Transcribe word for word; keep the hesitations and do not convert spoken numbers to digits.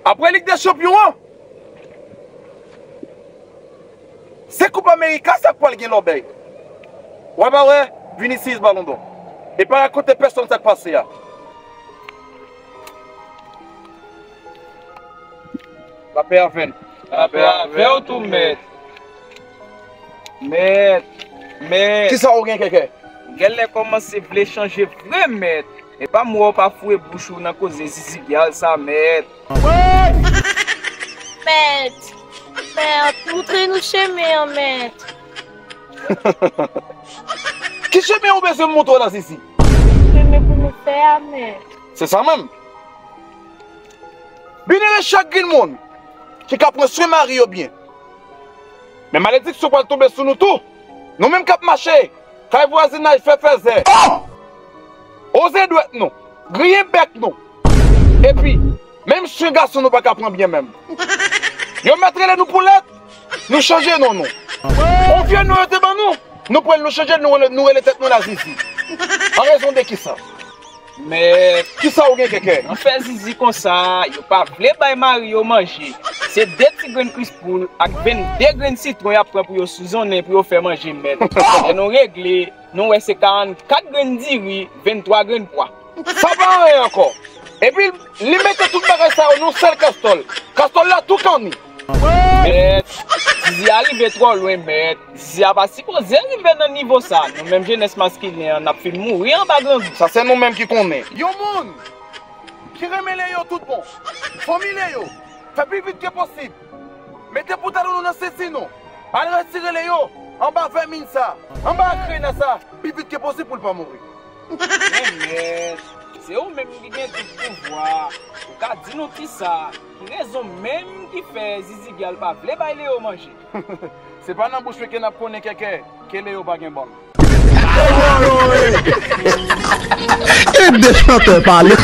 Apre Lig dè Chanpyon an, se Koup Amerika sa k pral gen lòbèy. W a pa wè Vinicius Ballon d'Or. E pa rakonte pèsonn sa k pase a. Lapè avè n. Lapè avè w tou, mèt. Mèt, mèt. Kisa w gen, Kèkè? Gèlè kòmanse vle chanje vre, mèt. E pa m wè w pa foure bouch ou nan koze zizigyal sa, mèt. Mèt, mèt, moutre nou chemen an, mèt. Ki chemen ou bezwen m moutre w la, Zizi? Chemen pou nou fè a, mèt. Se sa menm. Byen ere chak grenn moun ki ka pran swen mari yo byen. Men malediksyon pral tonbe sou nou tou. Nou menm k ap mache kay vwazinay fè fèzè. Woze dwèt nou, griyen bèk nou. Epi, menm swen gason nou pa ka pran byen menm. Yo mèt rele nou poulèt, nou chanje non nou. On vye non yo te ban nou, nou pran l nou chanje l, nou rele, nou rele tèt nou Lazizi. An rezon de kisa? Men kisa w gen, Kèkè? Nan fè zizi konsa, yo pa vle bay mari yo manje. Se de ti grenn Kris Poul ak vennde grenn sitwon y ap pran pou yo souzonnen pou yo fè manje, mèt. Lè nou regle, nou wè se karannkat grenn diri, venntwa grenn pwa. Sa pa anyen ankò. Epi, li mete tout bagay sa yo nan sèl kastòl. Kastòl la tou kanni. Mèt, zizi a rive twò lwen, mèt. Zizi a pa sipoze rive nan nivo sa. Nou menm jenès maskilen an, n ap fin mouri anba grangou. Sa se nou menm ki konnen. Yon moun ki renmen Leyo tout bon, fanmi Leyo, fè pi vit ke posib. Mete pantalon nou nan senti nou. Al retire Leyo anba vèmin sa, anba krena sa, pi vit ke posib pou l pa mouri. Men mèt, se ou menm ki gen tout pouvwa. Ou ka di nou kisa, ki rezon menm ki fè zizigyal pa vle bay Leyo manje? Se pa nan bouch mwen ke n ap konnen, Kèkè, ke Leyo pa gen bòn. E de chantè pale.